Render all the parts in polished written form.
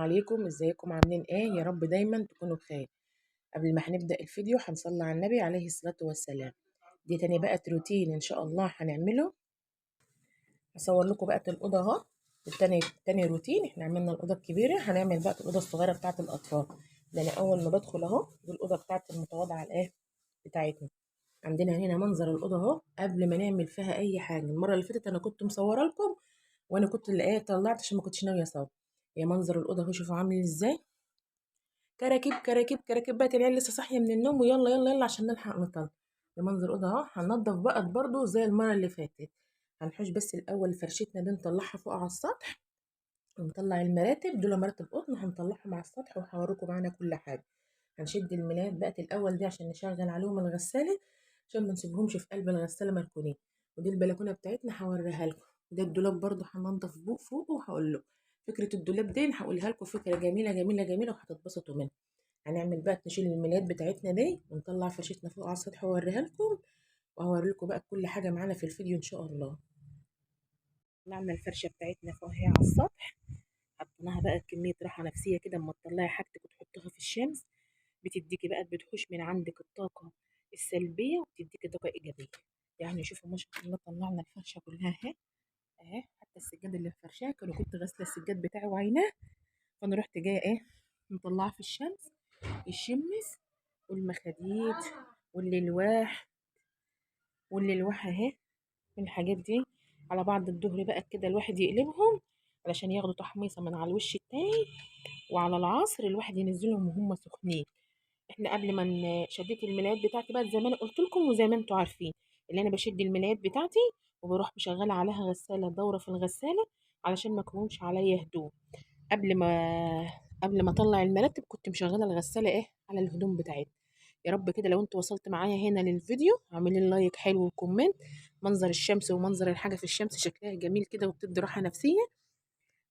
عليكم، ازيكم عاملين ايه؟ يا رب دايما تكونوا بخير. قبل ما هنبدأ الفيديو هنصلي على النبي عليه الصلاة والسلام. دي تاني بقى روتين ان شاء الله هنعمله. هصور لكم بقى الأوضة اهو. التاني روتين، احنا عملنا الأوضة الكبيرة، هنعمل بقى الأوضة الصغيرة بتاعة الأطفال. ده انا أول ما بدخل اهو، دي الأوضة بتاعة المتواضعة الايه بتاعتنا. عندنا هنا منظر الأوضة اهو قبل ما نعمل فيها أي حاجة. المرة اللي فاتت أنا كنت مصورة لكم، وأنا كنت اللي ايه طلعت عشان ما كنتش ناوية أصور. يا منظر الأوضة اهو، شوفوا عامل ازاي. كراكيب كراكيب كراكيب بقى، العيال لسه صاحية من النوم، ويلا يلا يلا عشان نلحق نطلع. ده منظر الأوضة اهو. هننضف بقى برضو زي المرة اللي فاتت. هنحوش بس الأول فرشتنا دي نطلعها فوق على السطح، ونطلع المراتب دول مراتب قطن هنطلعهم على السطح، وهوريكم معانا كل حاجة. هنشد الملايات بقى الأول دي عشان نشغل عليهم الغسالة، عشان ما نسيبهمش في قلب الغسالة مركونين. ودي البلكونة بتاعتنا هوريها لكم. ده الدولاب برضو هننضف فوقه، وهقول لكم فكرة الدولاب دي هقولها لكم، فكرة جميلة جميلة جميلة وهتتبسطوا منها. هنعمل بقى نشيل الملايات بتاعتنا دي ونطلع فرشتنا فوق على السطح واوريها لكم، وهوري لكم بقى كل حاجة معانا في الفيديو إن شاء الله. طلعنا الفرشة بتاعتنا فوق اهي على السطح، حطيناها بقى كمية راحة نفسية كده. اما تطلعي حاجتك وتحطيها في الشمس بتديكي بقى، بتحوش من عندك الطاقة السلبية وبتديكي طاقة إيجابية. يعني شوفوا ما شاء الله طلعنا الفرشة كلها اهي اهي، حتى السجاد اللي فرشاه كانوا كنت غاسلة السجاد بتاعي وعيناه، فأنا رحت جاية ايه مطلعاه في الشمس الشمس، والمخاديد واللواح واللواح اهي الحاجات دي على بعض. الظهر بقى كده الواحد يقلبهم علشان ياخدوا تحميصه من على الوش التاني، وعلى العصر الواحد ينزلهم وهم سخنين. احنا قبل ما شديت الملايات بتاعتي بقى زي ما انا قلت لكم وزي ما انتم عارفين، اللي انا بشد الملايات بتاعتي وبروح مشغله عليها غسالة، دوره في الغسالة علشان ما تكونش عليا هدوم. قبل ما اطلع المراتب كنت مشغله الغسالة ايه على الهدوم بتاعتي. يا رب كده لو انتوا وصلت معايا هنا للفيديو اعملي لي like حلو و comment. منظر الشمس ومنظر الحاجة في الشمس شكلها جميل كده وبتدي راحة نفسية.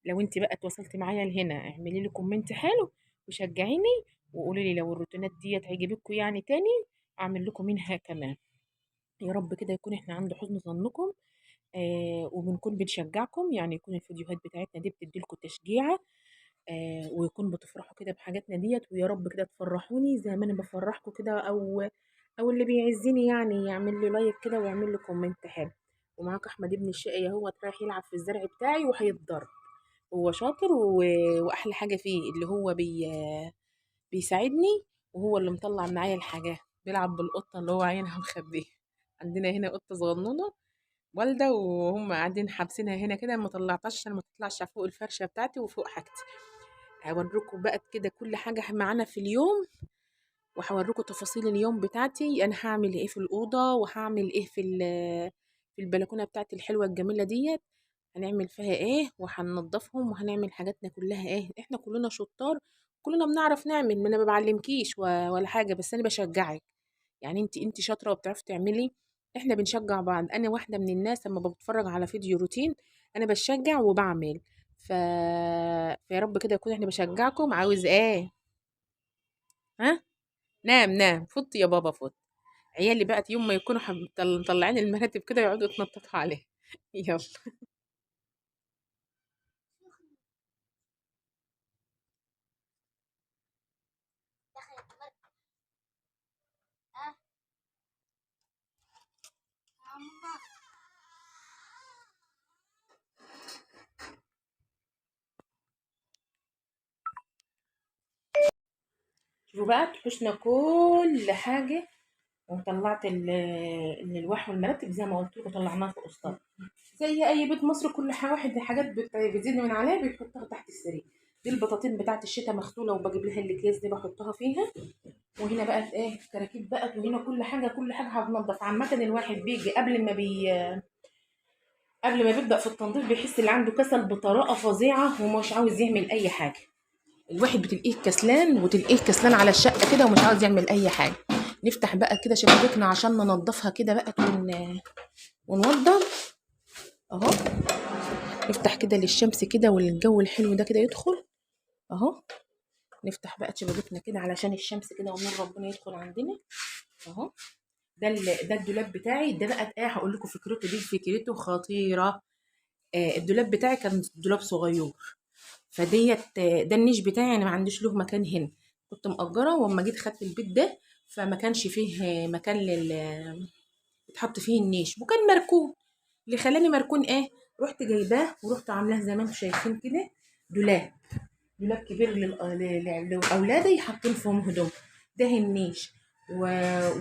لو انت بقى اتوصلتي معايا لهنا اعملي لي comment حلو وشجعيني، وقولي لي لو الروتينات ديت عجبتكم يعني تاني اعمل لكم منها كمان. يا رب كده يكون احنا عند حسن ظنكم، وبنكون بنشجعكم، يعني يكون الفيديوهات بتاعتنا دي بتدي لكم تشجيعه، ويكون بتفرحوا كده بحاجاتنا ديت. ويا رب كده تفرحوني زي ما انا بفرحكم كده، او اللي بيعزني يعني يعمل لي like كده ويعمل لي comment حلو. ومعاك احمد ابن الشقي اهو رايح يلعب في الزرع بتاعي وهيتضرب، هو شاطر واحلى حاجة فيه اللي هو بيساعدني، وهو اللي مطلع معايا الحاجة. بيلعب بالقطه اللي هو عينها مخبيه. عندنا هنا قطة صغنونه والده، وهم قاعدين حابسينها هنا كده، ما طلعتهاش عشان ما تطلعش فوق الفرشة بتاعتي وفوق حاجتي. هوريكم بقى كده كل حاجة معانا في اليوم، وهوريكم تفاصيل اليوم بتاعتي، انا هعمل ايه في الاوضة، وهعمل ايه في البلكونه بتاعتي الحلوة الجميلة ديت، هنعمل فيها ايه، وهننضفهم، وهنعمل حاجاتنا كلها ايه. احنا كلنا شطار، كلنا بنعرف نعمل، ما انا ما بعلمكيش ولا حاجة، بس انا بشجعك. يعني انت شاطرة وبتعرفي تعملي، احنا بنشجع بعض. انا واحدة من الناس لما بتفرج على فيديو روتين انا بشجع وبعمل. فيا رب كده يكون احنا بشجعكم. عاوز ايه؟ ها؟ نام نام، فط يا بابا فط. عيالي بقى يوم ما يكونوا مطلعين المراتب كده يقعدوا يتنططوا عليه. يلا شوفوا بقى تحوشنا كل حاجة، وطلعت الالواح والمراتب زي ما قلت لكم، طلعناها فوق السطح زي اي بيت مصر. كل حاجة واحد حاجات بتزيد من عليها بيحطها تحت السرير. دي البطاطين بتاعت الشتاء مغسوله، وبجيب لها الاكياس دي بحطها فيها. وهنا بقى ايه كراكيب بقى، وهنا كل حاجة كل حاجة هتنضف. عامة الواحد بيجي قبل ما بيبدا في التنظيف بيحس اللي عنده كسل بطريقة فظيعة، ومش عاوز يعمل اي حاجة. الواحد بتلاقيه كسلان، وتلاقيه كسلان على الشقة كده ومش عاوز يعمل اي حاجة. نفتح بقى كده شبابيكنا عشان ننضفها كده بقى ونوضب اهو. نفتح كده للشمس كده والجو الحلو ده كده يدخل اهو. نفتح بقى شبابيكنا كده علشان الشمس كده ونور ربنا يدخل عندنا اهو. ده الدولاب بتاعي ده بقى ايه، هقول لكم فكرته دي، فكرته خطيرة. الدولاب بتاعي كان دولاب صغير، فديت ده النيش بتاعي، انا ما عنديش له مكان هنا، كنت مأجره، واما جيت خدت البيت ده فما كانش فيه مكان يتحط فيه النيش، وكان مركون. اللي خلاني مركون ايه، رحت جايباه ورحت عاملاه زي ما انتم شايفين كده، دولاب، دولاب كبير لاولادي حاطين فيهم هدوم. ده النيش.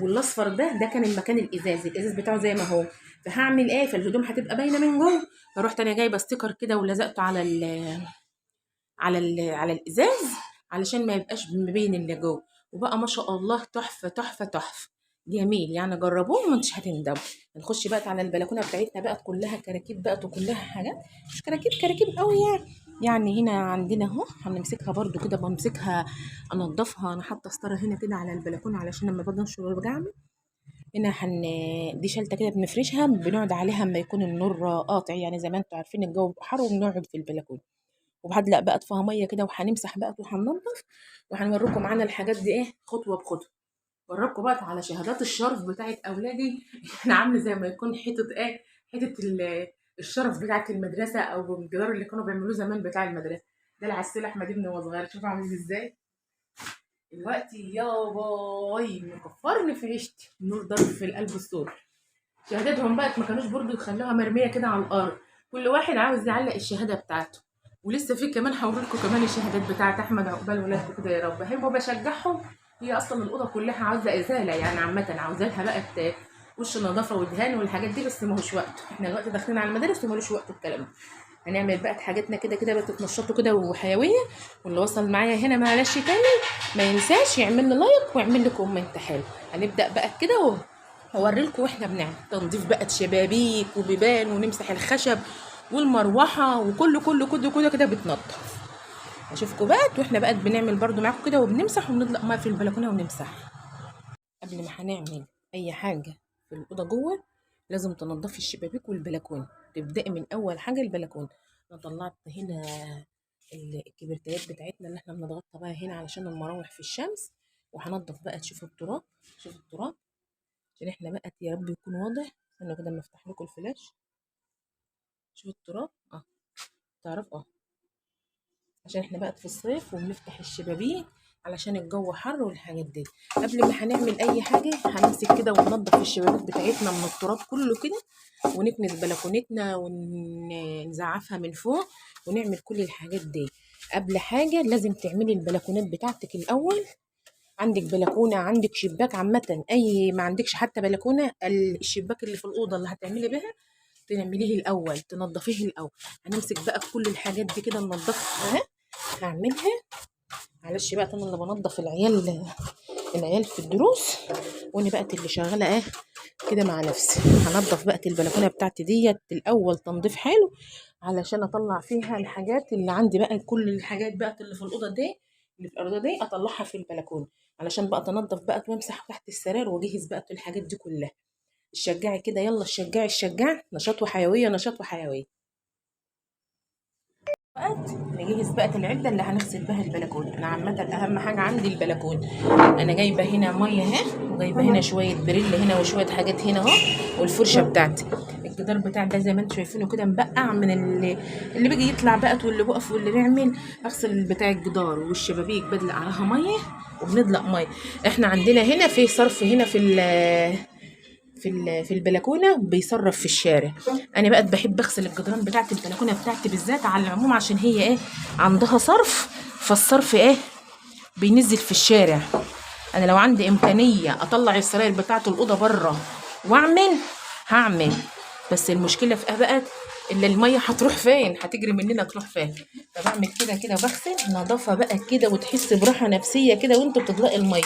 والاصفر ده كان المكان الازاز، الازاز بتاعه زي ما هو. فهعمل ايه، فالهدوم هتبقى باينة من جوه. فروحت انا جايبه sticker كده ولزقته على الازاز علشان ما يبقاش مبين اللي جوه. وبقى ما شاء الله تحفة تحفة تحفة، جميل يعني، جربوه وما انتش هتندموا. نخش بقى على البلكونه بتاعتنا، بقت كلها كراكيب، بقت وكلها حاجات مش كراكيب كراكيب قوي يعني. يعني هنا عندنا اهو هنمسكها برده كده، بمسكها انضفها. انا حاطه ستارة هنا كده على البلكونه علشان لما باجي انشر وباجي اعمل هنا دي شلته كده بنفرشها، بنقعد عليها اما يكون النور قاطع، يعني زي ما انتم عارفين الجو حر وبنقعد في البلكونه. وهدلق بقى فيها مية كده، وهنمسح بقى وهننضف، وهنوريكم معانا الحاجات دي ايه خطوة بخطوة. وريكم بقى على شهادات الشرف بتاعت اولادي. انا عامله زي ما يكون حتة ايه، حتة الشرف بتاعت المدرسة، او الجدار اللي كانوا بيعملوه زمان بتاع المدرسة. ده العسل احمد ابني وهو صغير، شوف عامل ازاي دلوقتي. يا باي مكفرني في عيشتي، النور ضرب في القلب الصور. شهاداتهم بقت ما كانوش برضو يخلوها مرمية كده على الارض، كل واحد عاوز يعلق الشهادة بتاعته. ولسه في كمان هوريلكم كمان الشهادات بتاعت احمد، عقبال ولادكم كده يا رب. هيبقوا بشجعهم. هي اصلا الاوضة كلها عاوزه ازالة يعني، عامة عاوزه لها بقى وش نظافة ودهان والحاجات دي، بس ما هوش وقته، احنا دلوقتي داخلين على المدارس ومالوش وقت الكلام ده. هنعمل بقى حاجاتنا كده كده بقى، تتنشطوا كده وحيوية. واللي وصل معايا هنا معلش تاني ما ينساش يعمل لي like ويعمل لي comment حلو. هنبدا بقى كده وهوري لكم واحنا بنعمل تنظيف بقى شبابيك وبيبان، ونمسح الخشب والمروحه وكله كله كله كله كده بتنضف. اشوفكم بقى واحنا بقى بنعمل برضو معاكم كده، وبنمسح وبندلق مية في البلكونه ونمسح. قبل ما هنعمل اي حاجة في الاوضة جوه لازم تنضفي الشبابيك والبلكونه. تبداي من اول حاجة البلكونه. انا طلعت هنا الكبرتايات بتاعتنا اللي احنا بنضغطها بقى هنا علشان المراوح في الشمس. وهنضف بقى، تشوفوا التراب، شوفوا التراب عشان احنا بقى يا رب يكون واضح. استنوا كده اما افتح لكم الفلاش. شوفوا التراب، تعرف، عشان احنا بقى في الصيف وبنفتح الشبابيك علشان الجو حر والحاجات دي. قبل ما هنعمل اي حاجة هنمسك كده وننضف الشبابيك بتاعتنا من التراب كله كده، ونكنس بلكونتنا ونزعفها من فوق، ونعمل كل الحاجات دي. قبل حاجة لازم تعملي البلكونات بتاعتك الاول. عندك بلكونة، عندك شباك، عامة اي ما عندكش حتى بلكونة، الشباك اللي في الاوضة اللي هتعملي بها تعمليه الاول، تنضفيه الاول. هنمسك بقى كل الحاجات دي كده ننضفها. هعملها معلش بقى انا اللي بنضف العيال في الدروس، وانا بقى اللي شغالة ايه كده مع نفسي. هنضف بقى البلكونه بتاعتي ديت الاول تنظيف حلو علشان اطلع فيها الحاجات اللي عندي بقى، كل الحاجات بقى اللي في الاوضة دي، اللي في الارض دي اطلعها في البلكونه علشان بقى تنضف بقى وامسح تحت السرير واجهز بقى الحاجات دي كلها. الشجاعي كده، يلا الشجاعي الشجاع، نشاط وحيوية نشاط وحيوية. وقت نجهز بقى العدة اللي هنغسل بها البلكونه. انا عامة اهم حاجة عندي البلكونه. انا جايبه هنا مية اهي، وجايبه هنا شوية بريل هنا وشوية حاجات هنا اهو، والفرشه بتاعتي. الجدار بتاع ده زي ما انتم شايفينه كده مبقع من اللي بيجي يطلع بقى واللي بقف واللي بيعمل. اغسل بتاع الجدار والشبابيك، بدلق عليها مية وبندلق مية. احنا عندنا هنا في صرف هنا في البلكونه بيصرف في الشارع. انا بقى بحب اغسل الجدران بتاعت البلكونه بتاعتي بالذات على العموم، عشان هي ايه عندها صرف، فالصرف ايه بينزل في الشارع. انا لو عندي امكانية اطلع السراير بتاعت الاوضة بره واعمل هعمل، بس المشكلة في ايه بقى، اللي المية هتروح فين، هتجري مننا تروح فين. فبعمل كده كده وبغسل نظافة بقى كده، وتحس براحة نفسية كده وانت بتطلقي المية.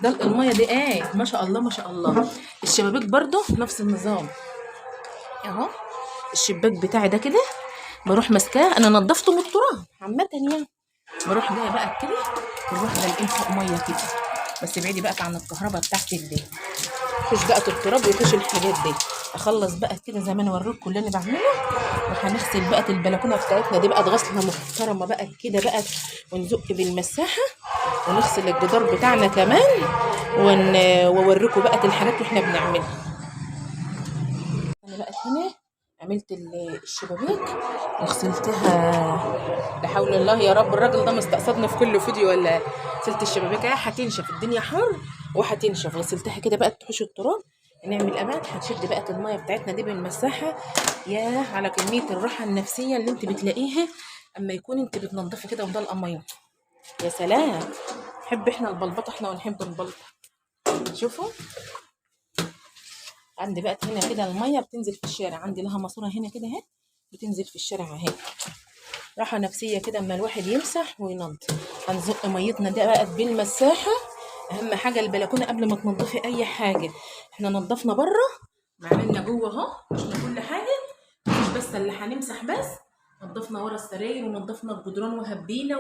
دلق المية دي ايه ما شاء الله ما شاء الله. الشبابيك برضو نفس النظام اهو. الشباك بتاعي ده كده بروح ماسكاه، انا نضفته من التراب عامة يعني، بروح جاية بقى كده ونروح دلقين فوق مية كده، بس ابعدي بقى عن الكهرباء بتاعتك دي، خش بقى التراب وخش الحاجات دي. اخلص بقى كده زي ما انا وريتكم اللي انا بعمله، وهنغسل بقى البلكونه بتاعتنا دي بقى غسله محترمه بقى كده بقى، ونزق بالمساحه ونغسل الجدار بتاعنا كمان، واوريكم بقى الحاجات واحنا بنعملها. انا بقى هنا عملت الشبابيك وغسلتها، لا حول الله يا رب، الراجل ده مستقصدنا في كل فيديو ولا. غسلت الشبابيك اهي هتنشف، الدنيا حر وهتنشف. غسلتها كده بقى تحوش التراب. نعمل امان، هنشد بقى المية بتاعتنا دي بالمساحه. ياه على كمية الراحة النفسية اللي انت بتلاقيها اما يكون انت بتنضفي كده وضلقه مية. يا سلام، نحب احنا البلبطه، احنا ونحب البلطه. شوفوا عندي بقى هنا كده المية بتنزل في الشارع، عندي لها ماسوره هنا كده اهي بتنزل في الشارع اهي. راحة نفسية كده اما الواحد يمسح وينضف. هنزق ميتنا ده بقى بالمساحه. اهم حاجة البلكونه قبل ما تنضفي اي حاجة. احنا نضفنا بره، عملنا جوه اهو، عشان كل حاجة، مش بس اللي هنمسح بس، نضفنا ورا السراير ونضفنا الجدران وهبينا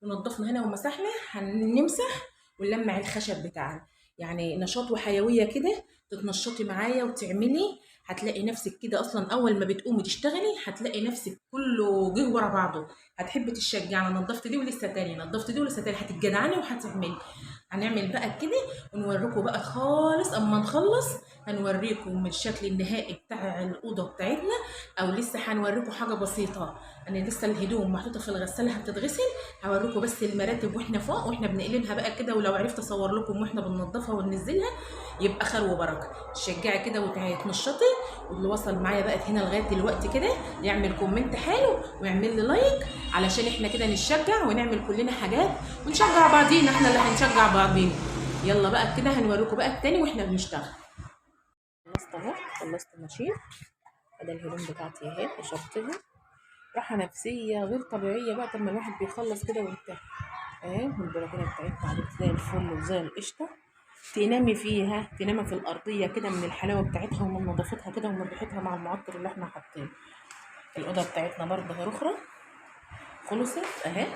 ونضفنا هنا ومسحنا. هنمسح ونلمع الخشب بتاعنا، يعني نشاط وحيوية كده، تتنشطي معايا وتعملي. هتلاقي نفسك كده اصلا اول ما بتقومي تشتغلي هتلاقي نفسك كله جه ورا بعضه، هتحبي تشجعي. انا نضفت دي ولسه تاني، نضفت دي ولسه تاني، هتتجدعني وهتعملي. هنعمل بقى كده ونوريكم بقى خالص اما نخلص، هنوريكم الشكل النهائي بتاع الاوضة بتاعتنا، او لسه هنوريكم حاجة بسيطة. انا لسه الهدوم محطوطة في الغسالة هتتغسل، هوريكم بس المراتب واحنا فوق واحنا بنقلبها بقى كده، ولو عرفت اصور لكم واحنا بننضفها وننزلها يبقى خير وبركة. تشجعي كده وتنشطي. واللي وصل معايا بقى هنا لغاية دلوقتي كده يعمل comment حلو ويعمل لي like، علشان احنا كده نتشجع ونعمل كلنا حاجات ونشجع بعضينا، احنا اللي هنشجع بعضينا. يلا بقى كده هنوريكم بقى التاني واحنا بنشتغل. خلصت اهو، خلصت ماشي. ادي الهدوم بتاعتي اهي نشرتها. راحة نفسية غير طبيعية بقى لما الواحد بيخلص كده ويرتاح اهي. والبلكونه بتاعتنا عملت زي الفل وزي القشطه، تنامي فيها، تنامي في الارضية كده من الحلاوة بتاعتها ومن نظافتها كده ومن ريحتها مع المعطر اللي احنا حاطينه. الاوضة بتاعتنا برضه اخرى خلصت اهي،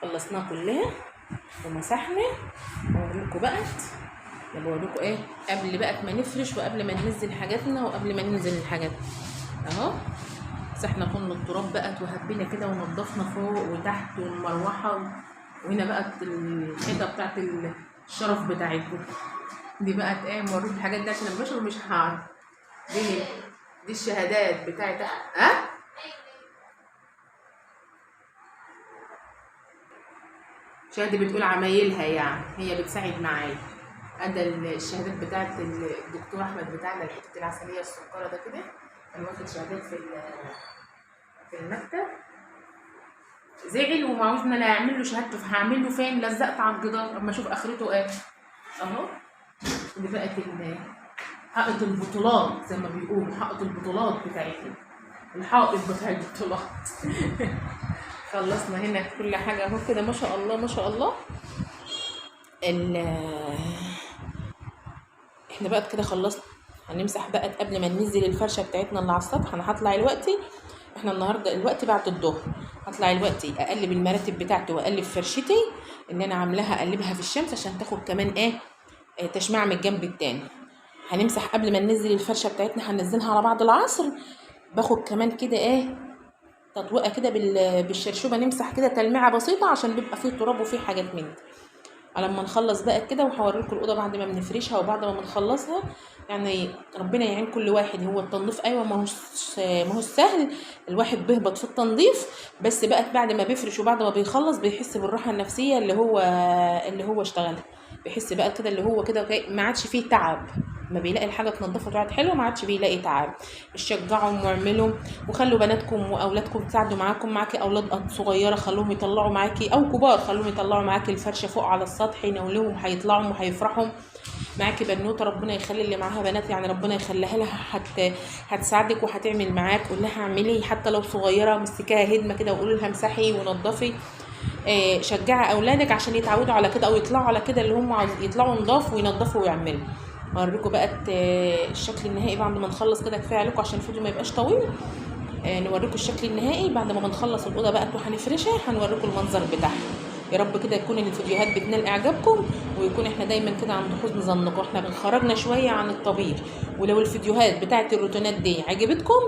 خلصناها كلها ومسحنا. اوريكم بقى، انا بوريكم ايه قبل بقى ما نفرش وقبل ما ننزل حاجاتنا وقبل ما ننزل الحاجات اهو. مسحنا كل التراب بقى وهبينا كده ونضفنا فوق وتحت والمروحه، وهنا بقى الحيطة بتاعت الشرف بتاعتكم دي بقى ايه. موريكم الحاجات دي عشان لما بشرب مش هعرف. دي الشهادات بتاعت ها شهادة بتقول عمايلها، يعني هي بتساعد معايا. ادى الشهادات بتاعت الدكتور احمد بتاعنا، الحتة العسليه السكرة ده كده، كان واخد شهادات في المكتب. زعل وما عاوزنا لا اعمل له شهادته، فهعمل له فين؟ لزقت على الجدار اما اشوف اخرته ايه. اهو دي بقت حائط البطولات زي ما بيقولوا، حائط البطولات بتاعتنا، الحائط بتاع البطولات. خلصنا هنا كل حاجة اهو كده ما شاء الله ما شاء الله. احنا بقى كده خلصنا. هنمسح بقى قبل ما ننزل الفرشة بتاعتنا اللي على السطح. انا هطلع دلوقتي، احنا النهارده الوقت بعد الظهر، هطلع دلوقتي اقلب المراتب بتاعتي واقلب فرشتي اللي انا عاملاها، اقلبها في الشمس عشان تاخد كمان ايه تشميع من الجنب التاني. هنمسح قبل ما ننزل الفرشة بتاعتنا، هننزلها على بعض العصر. باخد كمان كده ايه تطويقه كده بالشرشوبه، نمسح كده تلميعه بسيطة عشان بيبقى فيه تراب وفيه حاجات من دي. على ما نخلص بقى كده وهوريلكم الاوضة بعد ما بنفرشها وبعد ما بنخلصها. يعني ربنا يعين كل واحد. هو التنظيف ايوه ما هوش سهل، الواحد بيهبط في التنظيف، بس بقى بعد ما بيفرش وبعد ما بيخلص بيحس بالراحة النفسية اللي هو اشتغلها، بيحس بقى كده اللي هو كده ما عادش فيه تعب. ما بيلاقي الحاجة تنضفها وتقعد حلوة ما عادش بيلاقي تعب. شجعهم واعملوا، وخلوا بناتكم واولادكم تساعدوا معاكم. معاكي اولاد صغيرة خلوهم يطلعوا معاكي، او كبار خلوهم يطلعوا معاكي الفرشة فوق على السطح، ينولوهم هيطلعوا وهيفرحوا. معاكي بنوته ربنا يخلي اللي معاها بنات، يعني ربنا يخليها لها، هتساعدك وهتعمل معاك. قول لها اعملي حتى لو صغيرة، مسكيها هدمه كده وقولي لها امسحي ونضفي. شجعي اولادك عشان يتعودوا على كده او يطلعوا على كده، اللي هم يطلعوا نضاف وينضفوا ويعملوا. هوريكم بقى الشكل النهائي بعد ما نخلص كده. كفاية عليكم عشان الفيديو ما يبقاش طويل. نوريكم الشكل النهائي بعد ما بنخلص الاوضة بقى وهنفرشها، هنوريكم المنظر بتاعها. يا رب كده يكون الفيديوهات بتنال اعجابكم، ويكون احنا دايما كده عند حسن ظنكم. احنا خرجنا شوية عن الطبيخ، ولو الفيديوهات بتاعه الروتينات دي عجبتكم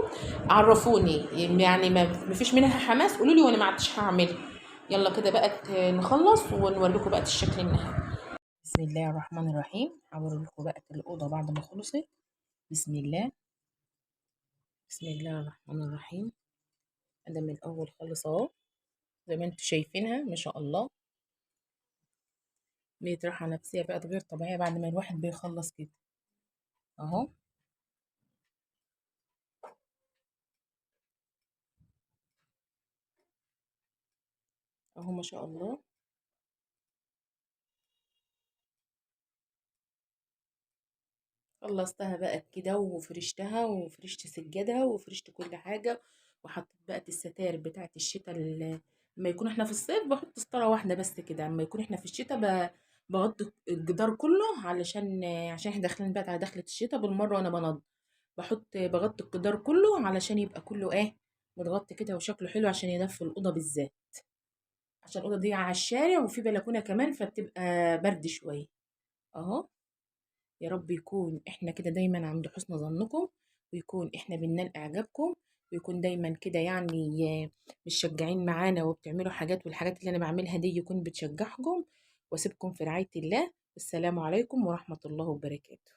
عرفوني، يعني ما فيش منها حماس قولوا لي وانا ما عدتش هعملها. يلا كده بقى نخلص ونوريكم بقى الشكل النهائي. بسم الله الرحمن الرحيم. هوريكم بقى الاوضة بعد ما خلصت. بسم الله. بسم الله الرحمن الرحيم. ده من الاول خالص اهو زي ما انتم شايفينها ما شاء الله. بقت راحة نفسية بقت غير طبيعية بعد ما الواحد بيخلص كده اهو. اهو ما شاء الله. خلصتها بقى كده وفرشتها، وفرشت سجادها وفرشت كل حاجة، وحطيت بقى الستاير بتاعت الشتاء. لما يكون احنا في الصيف بحط ستارة واحدة بس كده، اما يكون احنا في الشتاء بغطي الجدار كله، عشان احنا داخلين بقى على دخلة الشتاء بالمرة، وانا بنضف بغطي الجدار كله علشان يبقى كله ايه متغطي كده وشكله حلو، عشان يدفي الأوضة بالذات، عشان الأوضة دي على الشارع وفي بلكونة كمان، فبتبقى برد شوية اهو. يا رب يكون احنا كده دايما عند حسن ظنكم، ويكون احنا بننال اعجابكم، ويكون دايما كده يعني متشجعين معانا وبتعملوا حاجات، والحاجات اللي انا بعملها دي يكون بتشجعكم. واسيبكم في رعاية الله. السلام عليكم ورحمة الله وبركاته.